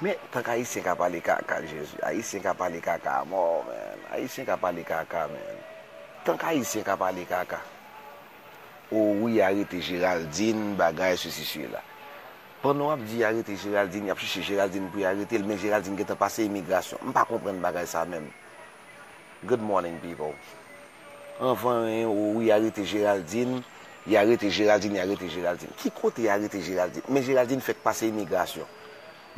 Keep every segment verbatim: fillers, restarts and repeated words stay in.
Men, tank Ayisyen ka pale kaka, Jezi. Ayisyen ka pale kaka amò, man. Ayisyen ka pale kaka, man. Tank Ayisyen ka pale kaka. O wi, arete Geraldine, bagay, sesi, sela. Pandan w ap di arete Geraldine, y ap chèche Geraldine pou y arete l, men Geraldine gentan pase imigrasyon. M pa konprann bagay sa menm. Good morning, people. Anvan anyen, o wi, y arete Geraldine, y arete Geraldine, y arete Geraldine. Ki kote y arete Geraldine? Men Geraldine fèk pase imigrasyon.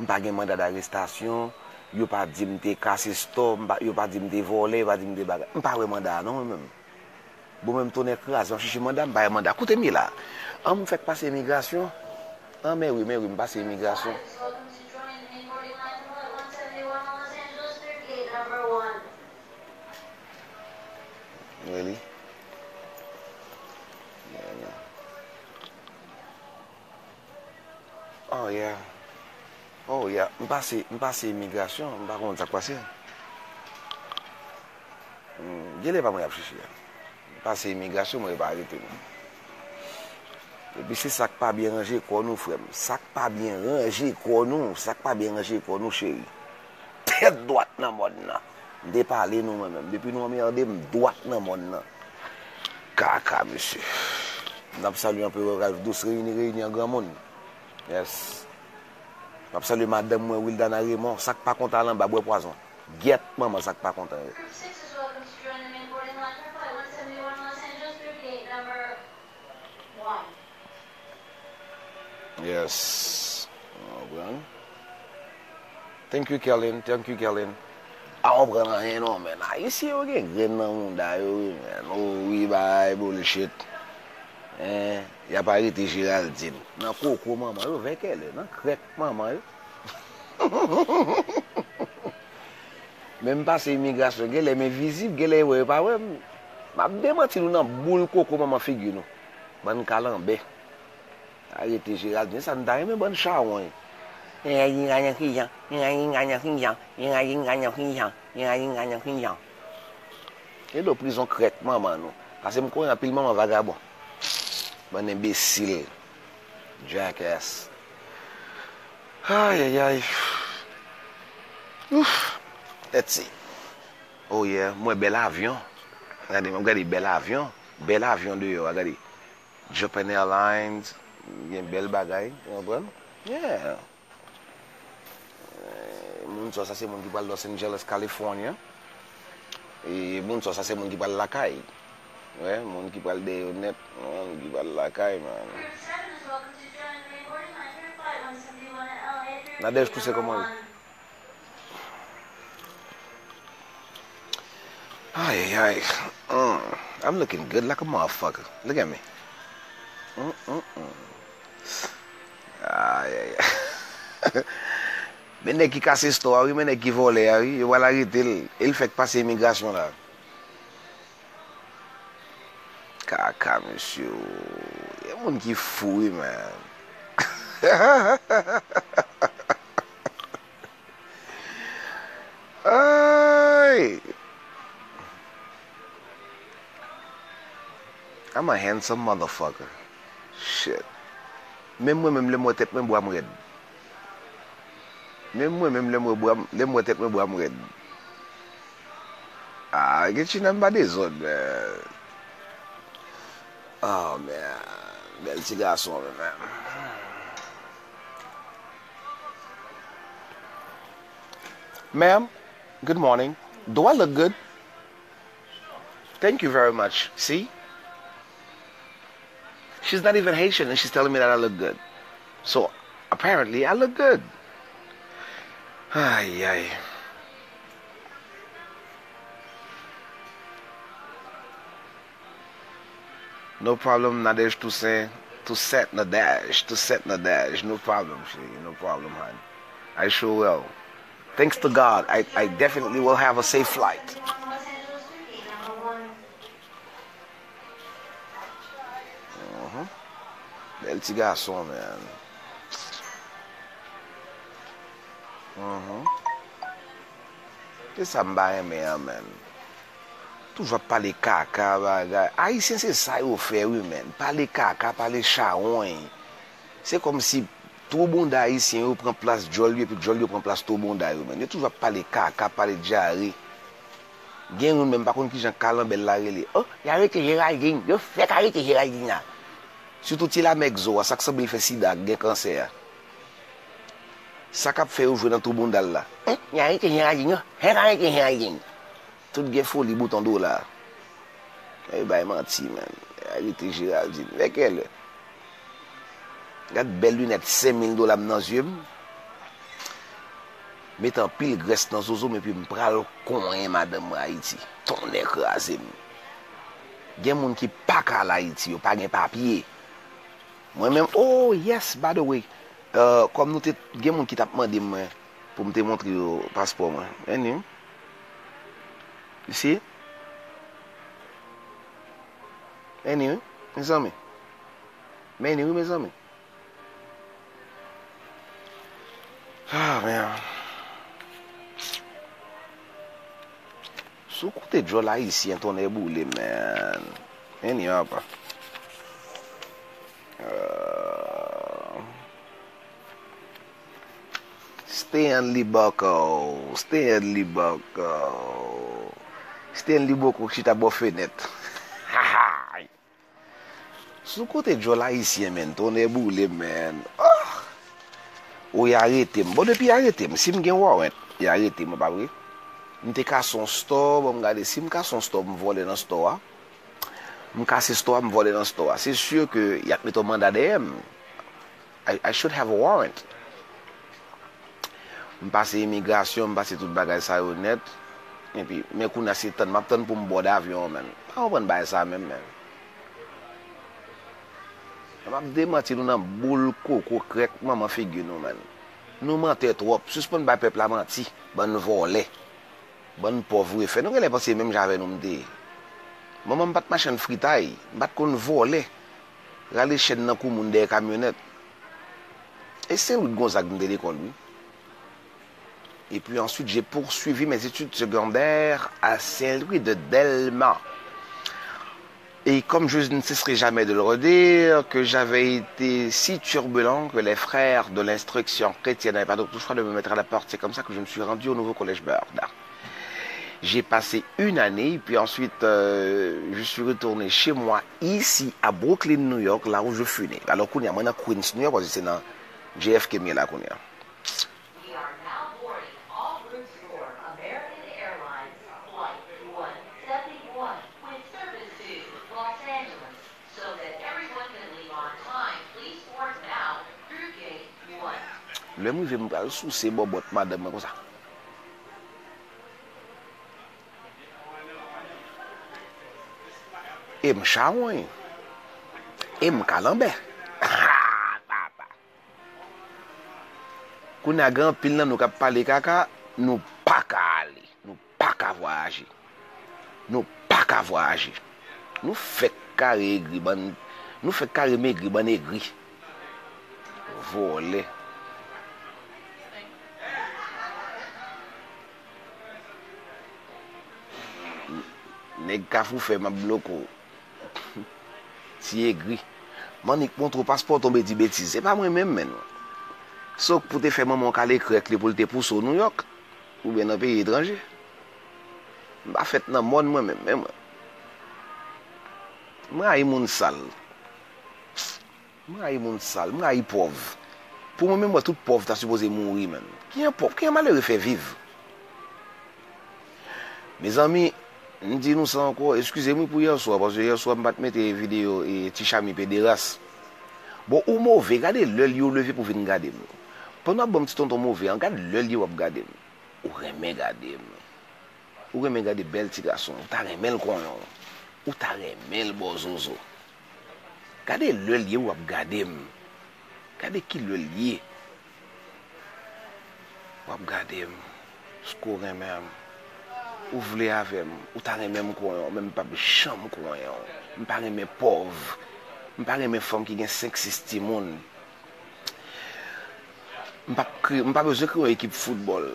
M pa gen manda darestasyon, yo pa di m te kase stò, m pa, yo pa di m te vòlè, yo pa di m te bagay. M pa wè manda a non, mwen menm. Bon, menm tonè kraze, m ap chèche manda, m pa wè manda. Koute m ye la. An, m fèk pase imigrasyon. An, men wi, men wi, m pase imigrasyon. Really? Yeah, yeah. Oh, yeah. Oh, yeah. M pase, m pase imigrasyon, m pa konn sa k pase. Hmm, genlè pa mwen y ap chèche a. M pase imigrasyon, mwen yo pa arete m. Epi se sa k pa byen ranje kò nou, frè m. Sa k pa byen ranje kò nou, sa k pa byen ranje kò nou, cheri. Tèt dwat nan mòn nan. M te pale nou, mwen menm. Depi nou anmède m, dwat nan mòn nan. Kaka, mesye. N ap salye Anperè Ralph Douce, reyini, reyini an granmoun. Yes. M ap salye madanm mwen, Wildana Raymond. Sa k pa kontan al anba, bwè pwazon. Gyèt manman sa k pa kontan yo. Yes. Ou konprann? Thank you, Kellen. Thank you, Kellen. A, ou konprann anyen non, men. Ayisyen yo gen grenn nan mouda yo, wi, men. O wi, bay bullshit. Hein? Y ap arete Geraldine. Nan koko manman yo, vè kèlè, nan krèk manman yo. Men m pase imigrasyon, genlè m envizib, genlè yo wè yo pa wè m. M ap demanti nou nan boul koko manman figi nou. Bann kalanbè. Arete Geraldine, sa n ta renmen bann chawony. Edo prizon krèk manman nou. Pase m konnen anpil manman vagabon. Bann enbesil. Jackass. Ayayay. Ouf. Let's see. Oh yeah, m wè bèl avyon. Gade, m ap gade bèl avyon. Bèl avyon deyò a, gade. Japan Airlines, gen bèl bagay, ou konprann? Yeah. Eh, moun sa, sa se moun ki pral Los Angeles, California. E moun sa, sa se moun ki pral lakay. Wè, moun ki pral dèyè yo nèt, moun ki pral lakay, man. Nadège Toussaint, kòman ye? Ay, ay, ay. Mm. I'm looking good like a motherfucker. Look at me. Mm, mm, mm. Ay, ay, ay. Men nèg ki kase stò a, wi, men nèg ki vòlè a, wi. Yo pral arete l. E l fèk pase imigrasyon la. Kaka, mesye. Gen moun ki fou, wi, man. Ay! I'm a handsome motherfucker. Shit. Menm mwen menm lè m wè tèt mwen bwa m rèd. Menm mwen menm lè m wè bwa m, lè m wè tèt mwen bwa m rèd. Ah, gen china m pa dezòd, man. Oh, man. Bèl ti gason, man. Ma'am, good morning. Do I look good? Thank you very much. See? She's not even Haitian and she's telling me that I look good. So, apparently, I look good. Ay, ay. No problem, Nadège Toussaint. Toussaint Nadège. Toussaint Nadège. No problem, chérie. No problem, hon. I sure will. Thanks to God, I, I definitely will have a safe flight. Mhm. Bèl ti gason, man. Mhm. Se sa m pa renmen an, man. Toujou ap pale kaka, bagay. Ayisyen se sa yo fè, wi, man. Pale kaka, pale chawony. Se kòmsi Two bounda ayisyen yo pran plas djòl yo, epi djòl yo pran plas two bounda yo, menn. Yo toujou ap pale kaka, pale dyare. Gen youn menm, m pa konn kijan kalanbèl la rele. Oh, y arete Géraldine, yo fèk arete Géraldine la. Sitou ti lamèk zo a, sa k sanble l fè sida ak gen kansè a. Sa k ap fè yo jwe nan two bounda l la. Hein, y arete Géraldine, yo fèk arete Géraldine. Tout gen foli bouton dola. Yo bay manti, menn. Arete Géraldine. Vè kèlè? Gad bèl linèt senk mil dola m nan zye m. Met anpil grès nan zozo m epi m pral konyen madanm mwen Ayiti. Tonnè kraze m. Gen moun ki pa ka al Ayiti, yo pa gen papye. Mwen menm, oh yes, by the way, euh, kòm nou te, gen moun ki t ap mande mwen pou m te montre yo paspò mwen. Anyway, you see? Anyway, mezanmi. Men anyway, mezanmi. Ah, man. Si w koute djòl ayisyen, tonnè boule, man. Anyway, apa. Euh, Stanley Bucko, Stanley Bucko. Stanley Bucko chita bò fenèt. Sou kote djòl ayisyen, menn, tonnè boule, menn. Oh! Ou y arete m. Bon, depi y arete m, si m gen warrant, y arete m, pa vre? M te kase yon store, bon, m gade, si m kase yon store, m vòlè nan store a. M kase store a, m vòlè nan store a. Se si ke y ap mete yon manda dèyè m. I, I should have a warrant. M pase imigrasyon, m pase tout bagay sa yo nèt. Epi, men kounye a se tann, m ap tann pou m bòd avyon an, menn. Pa konprann bagay sa menm, menn. M ap demanti nou nan boul koko krèk manman figi nou, menn. Nou mantè twòp. Sispann bay pèp la manti. Bann vòlè. Bann pòv refè. Nou genlè panse menm jan avè nou m te ye. Manman m pa t machann fritay. M pa t konn vòlè. Rale chèn nan kou moun dèyè kamyonèt. E Saint Louis Gonzague m te lekòl, wi. Et puis ensuite, j'ai poursuivi mes études secondaires à Saint-Louis de Dèlma. Et comme je ne cesserai jamais de le redire, que j'avais été si turbulent que les frères de l'instruction chrétienne n'avaient pas d'autre choix de me mettre à la porte. C'est comme ça que je me suis rendu au nouveau collège Byrd. J'ai passé une année, puis ensuite, euh, je suis retourné chez moi, ici, à Brooklyn, New York, là où je suis né. Alò, kounye a, mwen nan Queens, New York, paske se nan J F K m ye la, kounye a. We are now boarding all routes for American Airlines Flight one seventy-one with service to Los Angeles. So that everyone can leave on time, please board now through gate one. Lè m rive, m pral souse bòbòt madanm mwen konsa. E m chawony. E m kalanbè. Papa. Kounye a gen anpil nan nou k ap pale kaka, nou pa ka ale, nou pa ka vwayaje. Nou pa ka vwayaje. Nou fèk kare egri, bann, nou fèk kare megri, bann egri. Vòlè. Nèg Kafou fè m ap bloke w. Ti egri. M annik montre w paspò w tonbe di betiz. Se pa mwen menm, menn. Se w k pou te fè manman w kale krèk li pou l te pouse w Nouyòk, oubyen nan peyi etranje. M pa fèt nan mòn mwen menm, men mwen. M rayi moun sal. M rayi moun sal, m rayi pòv. Pou mwen menm, mwen, tout pòv ta sipoze mouri, menn. Kijan pòv, kijan malere fè viv? Mezanmi, m di nou sa ankò, eskize m wi pou yèswa, paske yèswa m pa t mete videyo e Ti Chami pederas. Bon, ou move, gade lè l ye ou leve pou vin gade m. Pandan w ap ban m ti tonton move an, gad lè l ye w ap gade m. Ou renmen gade m. Ou renmen gade bèl ti gason. Ou ta renmen l konyen w. Ou ta renmen l ba w zozo. Gade lè l ye w ap gade m. Gade ki lè l ye. W ap gade m. Èske w renmen m? Ou vle avè m? Ou ta renmen m konyen w, men m p ap janm konyen w. M pa renmen pòv. M pa renmen fanm ki gen senk, sis timoun. M p ap kre-, m pa bezwen kreye yon ekip foutbòl.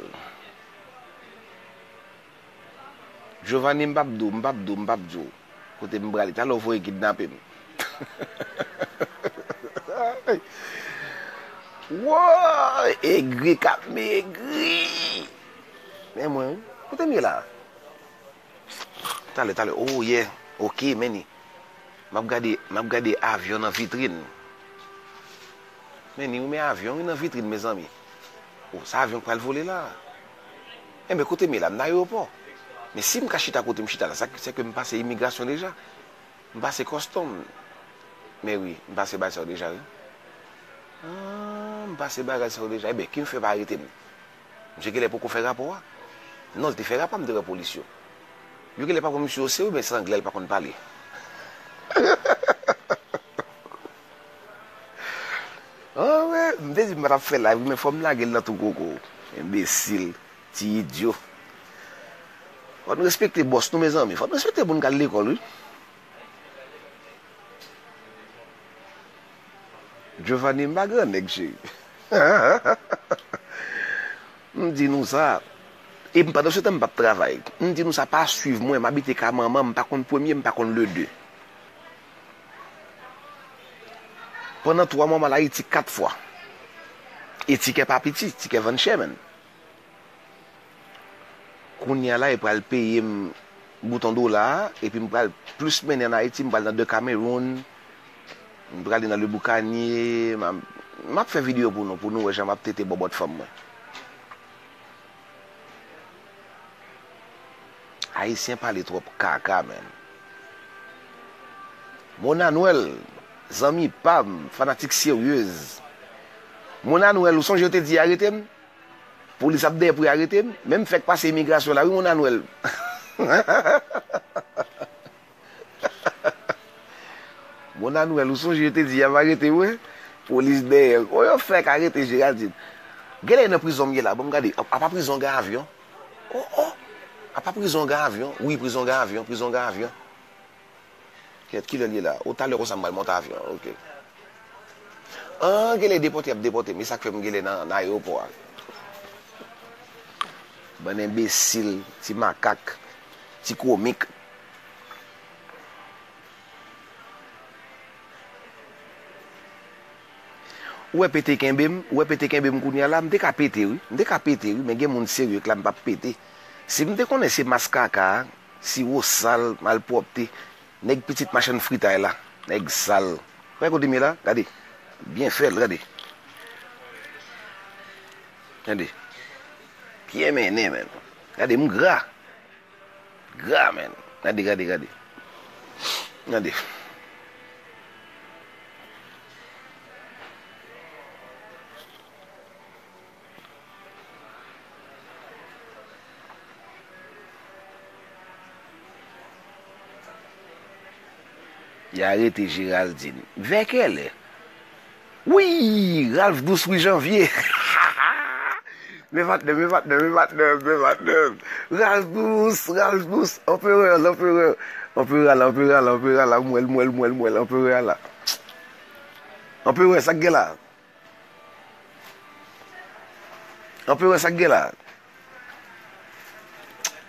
Giovanni, m p ap di w, m p ap di w, m p ap di w kote m prale. Talè w voye kidnape m. Woy, egri k ap megri. Men mwen, wi. Kote m ye la? Talè, talè. Oh, yeah. Ok, men ni. M ap gade, m ap gade avyon nan vitrin. Men ni, wi, men avyon, wi, nan vitrin, mezanmi. Oh, sa avyon k pral vole la. Enben, kote m ye la? M nan ayewopò. Men si m ka chita kote m chita la, sa, se ke m pase imigrasyon deja. M pase kòstòm. Men wi, m pase bagay sa yo deja, wi. Ah, m pase bagay sa yo deja. Enben, ki m fè pa arete m? Misye genlè poko fè rapò a. Non, l te fè rapò a, m te wè polis yo. Yo genlè pa pran misye oserye, oubyen se anglè l pa konn pale. Ah, wè, m te di m pa t ap fè live, men fò m lage l nan tou koko. Enbesil, ti idyo. Fò n respekte bòs nou, mezanmi. Fò n respekte moun k al lekòl, wi. Giovanni, m pa gran nèg, cheri. M di nou sa. E m, pandan se tan, m p ap travay. M di nou sa, pa swiv mwen, m abite ka manman m, m pa konn premye, m pa konn le de. Pandan twa mwa, m al Ayiti kat fwa. E tikè pa piti, tikè vann chè, menn. Kounye a la, yo pral peye m bouton dola a, epi m pral plis mennen ann Ayiti, m pral nan Decameroon, m prale nan Le Boucanier, m a, m ap fè videyo pou nou, pou nou wè jan m ap tete bòbòt fanm mwen. Ayisyen pale twòp kaka, menn. Mona Nwèl, zanmi pa m, fanatik seryez. Mona Nwèl, ou sonje yo te di arete m? Polis ap dèyè pou y arete m. Men m fèk pase imigrasyon la, wi, Mona Nwèl. Mona Nwèl, ou sonje yo te di y ap arete m, wi? Polis dèyè. O, yo fèk arete Geraldine. Genlè nan prizon m ye la, ban m gade. Apa prizon gen avyon? O, o! Apa prizon gen avyon? Wi, prizon gen avyon, prizon gen avyon. Kèt, kilè l ye la? O, talè konsa m pral monte avyon. Ok. An, genlè depòte, y ap depòte m. E sa k fè m genlè nan, nan ayewopò a. Bann enbesil, ti makak, ti komik. Ou wè pete kenbe m, ou wè pete kenbe m kounye a la, m te ka pete wi, m te ka pete wi, men gen moun serye k la m p ap pete. Si m te konnen se mas kaka a, siwo sal, malpwòpte, nèg pitit machann fritay la, nèg sal. Wè kote m ye la, gade, byen fèl, gade. Gade, byen mennen, menn. Gade, m gra. Gra, menn. Gade, gade, gade. Gade. Y arete Geraldine. Vè kèlè? Wi! Ralph Dous wi Janvye. Men patnè, men patnè, men patnè, men patnè. Ralph Dous, Ralph Dous. Anperè, lanperè. Anperè la, anperè la, anperè la. M wè l, m wè l, m wè l, m wè l. Anperè la. Anperè, sa k gen la? Anperè, sa k gen la?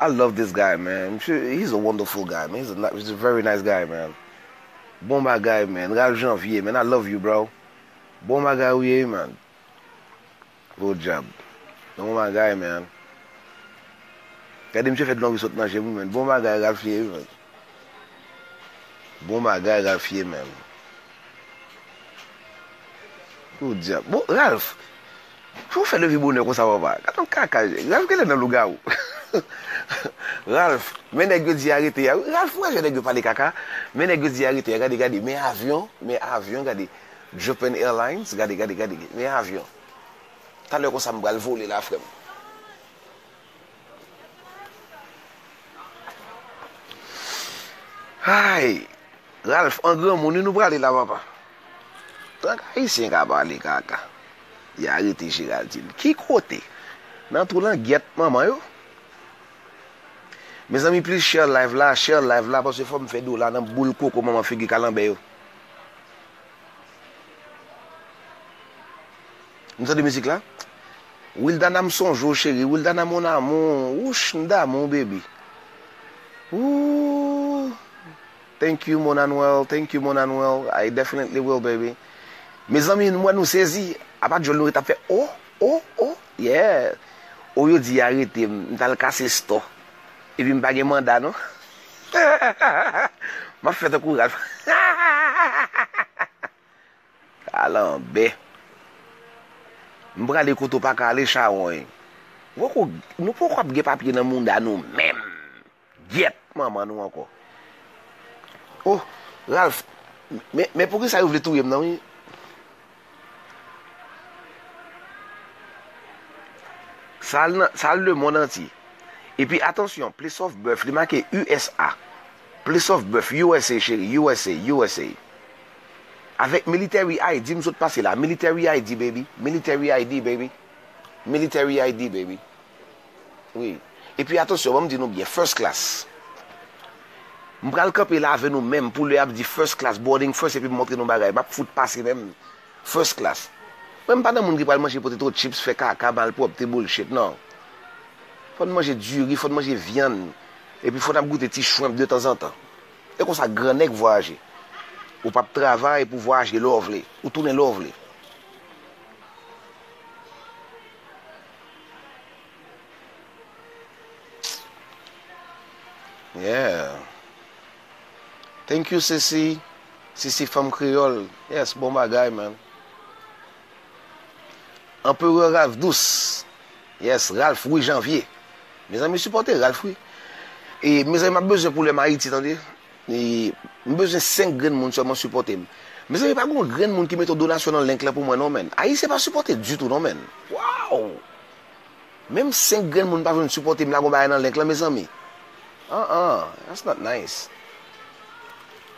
I love this guy, man. Misye, he's a wonderful guy, man. He's a, ni- he's a very nice guy, man. Bon bagay, man. Ralph Janvier, man, I love you, bro. Bon bagay ou ye, man. Podyab. Bon bagay, man. Gade misye fè dlo anvi sot nan je m, wi, man. Bon bagay, Ralph ye, wi, man. Bon bagay, Ralph ye, man. Podyab. Bon, Ralph, Jan w fè leve bonè konsa, papa? Gad yon kaka, Ralph genlè nan lougawou. Ralph, men nèg yo di arete a. Ralph, ou wè jan nèg yo pale kaka? Men nèg yo di arete a, gade, gade, men avyon, men avyon, gade. Japan Airlines, gade, gade, gade, men avyon. Talè konsa m pral vole la, frè m. Ay! Ralph, an granmoun, wi, nou prale la, papa. Tank Ayisyen ka pale kaka. Y arete Geraldine. Ki kote? Nan twou langyèt manman yo? Mezanmi, please share live la, share live la, paske fò m fè dola nan boul koko manman figi kalanbè yo. Nou tande mizik la? Wildana, m sonje w, cheri. Wildana, mon amour. Wouch, m damou, baby. Ooh. Thank you, mon Anuel. Thank you, mon Anuel. I definitely will, baby. Mezanmi, m wè nou sezi. Apa djòl nou ret ap fè o, o, o, yeah. O yo di arete m, m t al kase stò. Epi m pa gen manda non. M ap fè tankou Ralph. Kalanbè. M prale kote w pa ka ale chawony. Poko, nou poko ap gen papye nan mouda nou menm. Gyèt manman nou ankò. Oh, Ralph, men, men poukisa yo vle touye m nan wi? Sa al nan, sa al lemonn antye. Epi atansyon, Place of Birth, li make U S A. Place of Birth, U S A cheri, U S A, U S A. Avèk Military I D, m sot pase la. Military I D, baby. Military I D, baby. Military I D, baby. Wi. Epi atansyon, ban m di nou byen, first class. M pral kanpe la avè nou menm pou lè y ap di first class, boarding first, epi m montre nou bagay. M ap fout pase menm first class. Mwen, m pa nan moun ki pral manje potato chips, fè kaka, malpwòpte, bullshit, non. Fò n manje diri, fò n manje vyann. Epi fò n ap goute ti shrimp de tanzantan. E konsa gran nèg vwayaje. Ou p ap travay pou vwayaje lè w vle. Ou tounen lè w vle. Yeah. Thank you, Sisi. Sisi Fanm Kreyòl. Yes, bon bagay, man. Anperè Ralph Dous. Yes, Ralph, wi, Janvye. Mezanmi, sipòte Ralph, wi. E, mezanmi, m ap bezwen pou lè m Ayiti, tande. E, m bezwen senk grenn moun sèlman sipòte m. Mezanmi, pa gen yon grenn moun ki mete yon donasyon nan link lan pou mwen, non, man. Ayisyen pa sipòte ditou, non, man. Wow! Menm senk grenn moun pa vle sipòte m, lage yon bagay nan link lan, mezanmi. An, an, that's not nice.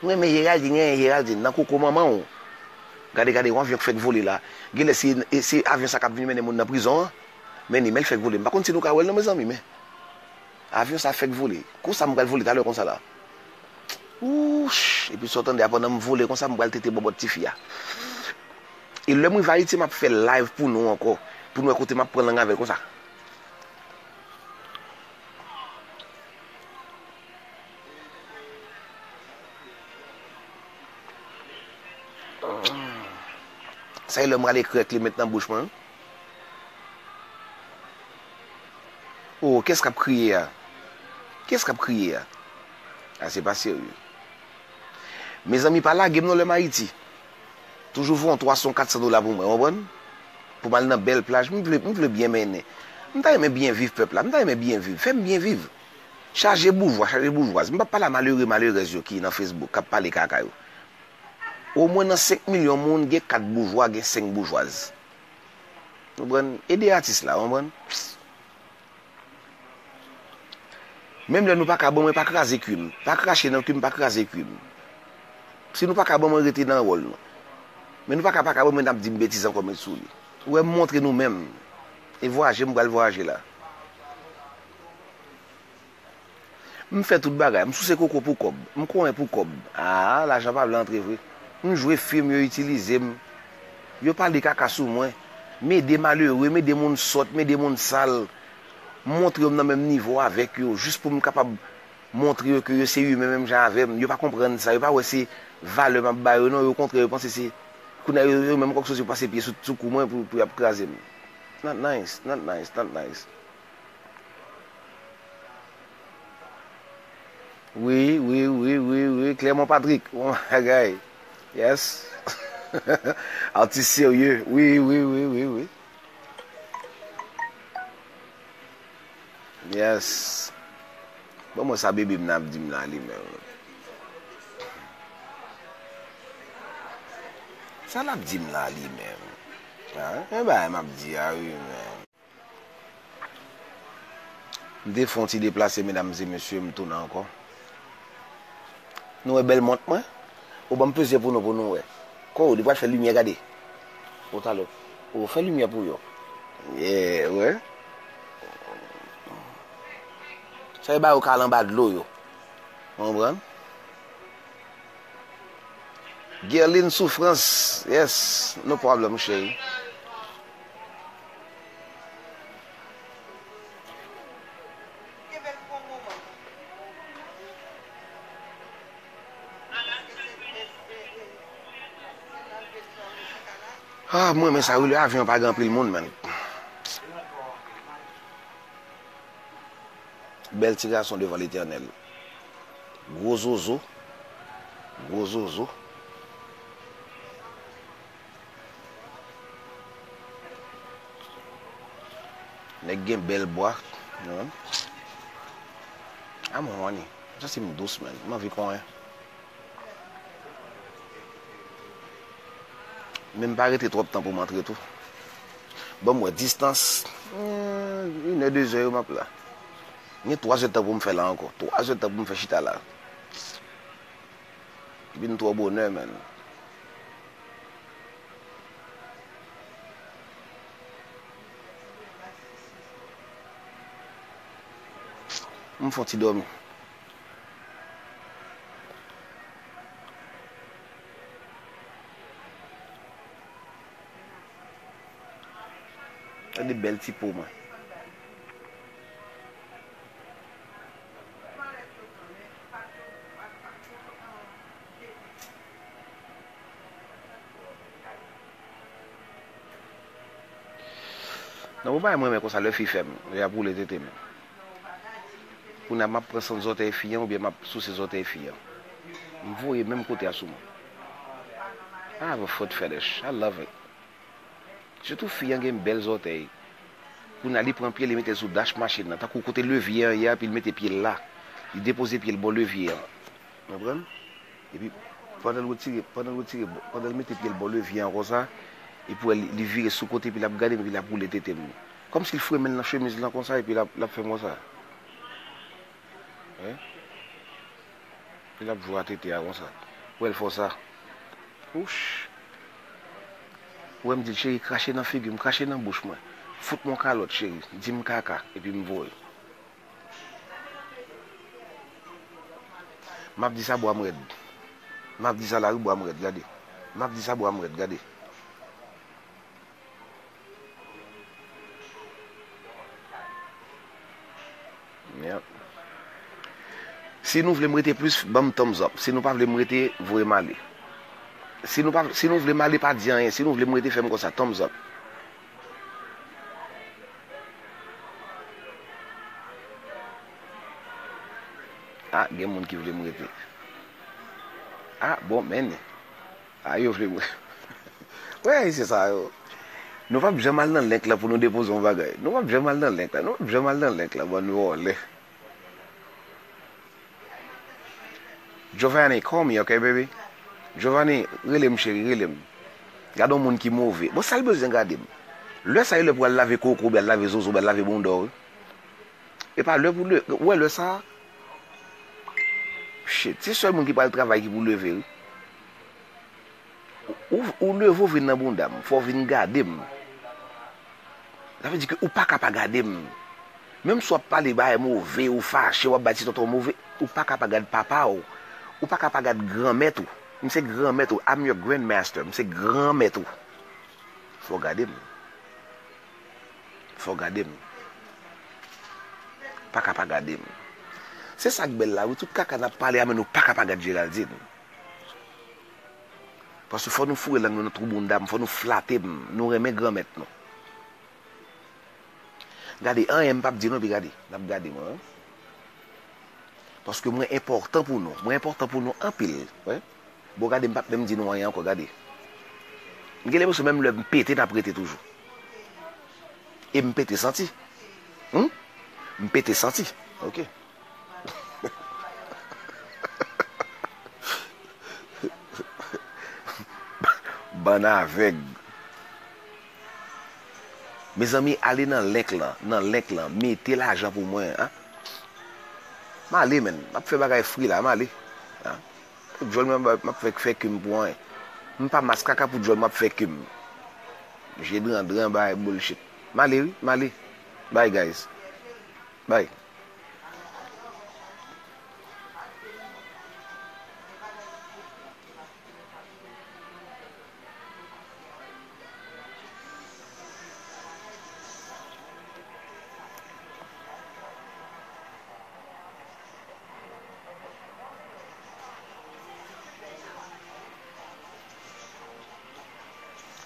M renmen Geraldine, Geraldine, nan koko manman w. Gade, gade, yon avyon k fèk vole la. Genlè se, se avyon sa k ap vin mennen moun nan prizon an. Men li, men l fèk vole. M pa konn si nou ka wè l non, mezanmi, men. Avyon sa fèk vole. Konsa m pral vole talè konsa la. Wouch! Epi sa w tande a, pandan m vole konsa, m pral tete bòbòt tifi a. E lè m rive Ayiti, m ap fè live pou nou ankò. Pou nou wè kote m ap pran lang avè l konsa. Sa e lè m rale krèk li met nan bouch mwen. Oh, kiyès k ap kriye a? Kiyès k ap kriye a? A, se pa serye. Mezanmi, pa lage m non lè m Ayiti. Toujou voye yon twa san, kat san dola pou mwen, w konprann? Pou m al nan bèl plaj, m vle, m vle byen mennen. M ta renmen byen viv pèp la, m ta renmen byen viv, fè m byen viv. Chaje boujwa, chaje boujwaz. M p ap pale a malere, malerèz yo ki nan Facebook, k ap pale kaka yo. Omwen nan senk milyon moun, gen kat boujwa, gen senk boujwaz. Ou konprann? Ede atis la, ou konprann? Menm lè nou pa ka ban mwen, pa kraze kwi m. Pa krache nan kwi m, pa kraze kwi m. Si nou pa ka ban mwen, rete nan wòl nou. Men nou pa ka, pa ka ban mwen, n ap di m betiz ankò, met sou li. Ou wè, m montre nou menm. E vwayaje, m pral vwayaje la. M fè tout bagay. M souse koko pou kòb. M konyen pou kòb. A, lajan pa vle antre vre. M jwe fim, yo itilize m. Yo pale kaka sou mwen. M ede malere, m ede moun sòt, m ede moun sal. M montre yo m nan menm nivo avèk yo, jis pou m kapab montre yo ke yo se imen menm jan avè m. Yo pa konprann sa, yo pa wè se valè m ap ba yo non, yo okontrè, yo panse se, kounye a yo, yo menm kwaksoz yo pase pye sou, sou kou mwen pou, pou y ap kraze m. Not nice, not nice, not nice. Wi, wi, wi, wi, wi, Clermont Patrick, bon bagay. Yes. Atis serye. Wi, wi, wi, wi, wi. Yes. Ban mwen sa bebe m nan ap di m la li menm. Sa l ap di m la li menm. Ha? E bagay m ap di a wi menm. M te fè yon ti deplase, medam e mesye, m tounen ankò. Nou wè bèl mont mwen? Ou ban m plizyè pou nou, pou nou wè. Kò, li pral fè limyè, gade. O talè. O, fè limyè pou yo. Yeah, wè. Sa e ba yo ka al anba dlo yo. Ou konprann? Guerline Souffrance, yes, no problem, cheri. Ah, mwen, men sa wi, lè avyon pa gen anpil moun, menn. Bèl ti gason devan Letènèl. Gwo zozo. Gwo zozo. Nèg gen bèl bwa. Non. I'm horny. Sa se m dous, menn. M anvi konyen. Men m pa rete twòp tan pou m antre tou. Ban m wè distans. Hmm, inè, dezè yo m ap la. Gen twa zè tan pou m fè la ankò. Twa zè tan pou m fè chita la. Vin twò bonè, menn. M fè yon ti dòmi. Gade bèl ti po mwen. Non, bon bagay mwen renmen konsa, lè fi fè m, lè y ap woule tete m. Kounye a m ap pran sant zòtèy fi an oubyen m ap souse zòtèy fi an. M voye menm kote a sou mwen. I have a foot fetish. I love it. Sitou fi an gen bèl zòtèy. Kounye a li pran pye l, li mete l sou dash machin nan, tankou kote levye an ye a, epi l mete pye l la. Li depoze pye l bò levye an. Konprann? Epi, pandan l retire, pandan l retire, pandan l mete pye l bò levye an konsa, epi w wè li, li vire sou kote, epi l ap gade m, epi l ap woule tete m. Kòmsi l fre men l nan chemiz lan konsa, epi l ap, l ap fè m konsa. Hein? Epi l ap jwe a tete a konsa. W wè l fè w sa. Ouch! W wè m di l, cheri, krache nan figi m, krache nan bouch mwen. Fout mwen yon kalòt, cheri. Di m kaka, epi m voye. M ap di sa bwa m rèd. M ap di sa lari bwa m rèd, gade. M ap di sa bwa m rèd, gade. Yep. Si nou vle m rete plis, ban m thumbs up. Si nou pa vle m rete, voye m ale. Si nou pa, si nou vle m ale, pa di anyen. Si nou vle m rete, fè m konsa, thumbs up. Ah, gen moun ki vle m rete. Ah, bon, men. Ah, yo vle m. Wè, Ayisyen sa yo. Nou p ap janm al nan link la pou nou depoze yon bagay. Nou p ap janm al nan link la. Nou p ap janm al nan link la, bann vòlè. Giovanni, call me, okay, baby? Giovanni, rele m, cheri, rele m. Gade yon moun ki move. Bon, sa l bezwen gade m? Lè sa e lè pou al lave koko, oubyen al lave zozo, oubyen al lave bounda w, wi. E pa lè pou lè, ou wè lè sa a? Shit, se sèl moun ki pral travay ki pou leve, wi. Ou, ou leve, ou vin nan bounda m, fò w vin gade m. Sa vle di ke ou pa ka pa gade m. Menm si w ap pale bagay move, ou fache, w ap bay ti tonton move, ou pa ka pa gad papa w. Ou pa ka pa gad granmèt ou. M se granmèt ou, I'm your grandmaster, m se granmèt ou. Fò w gade m. Fò w gade m. Pa ka pa gade m. Se sa k bèl la, wi, tout kaka n ap pale a, men nou pa ka pa gad Geraldine. Paske fò nou foure lang nou nan twou bounda m, fò nou flate m, nou renmen granmèt nou. Gade, anyen m p ap di nou, epi gade, n ap gade mwen, wi. Paske mwen enpòtan pou nou, mwen enpòtan pou nou anpil, wi. Bon, gade, m p ap menm di nou anyen ankò, gade. M gen lenpresyon menm lè m pete, n ap rete toujou. E m pete santi. Hum? M pete santi. Ok. Bann avèg. Mezanmi, ale nan link lan, nan link lan, mete lajan pou mwen, an. M ale, menn. M ap fè bagay fri la, m ale. An. Pou djòl mwen, m ap fè, fè ke m pou anyen. M pa mas kaka pou djòl, m ap fè ke m. Je dran dran, bay bullshit. M ale, wi, m ale. Bye, guys. Bye.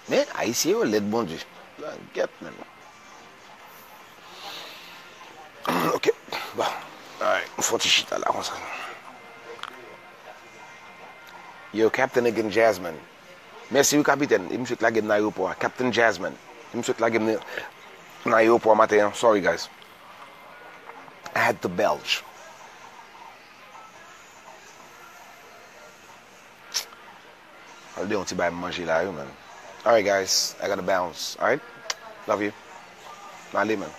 Men, Ayisyen yo lèd, Bondye. Gèt, men. Ok. Bon. Alright. M fè yon ti chita la, konsa. Yo, Captain again, Jasmine. Mèsi, wi, kapitèn. E m sot lage m nan ayewopò a. Captain Jasmine. E m sot lage m nan, nan ayewopò a maten an. Sorry, guys. I had to belch. Al de yon ti bay manje la, yo, man. Alright, guys. I gotta bounce. Alright? Love you. M ale, man.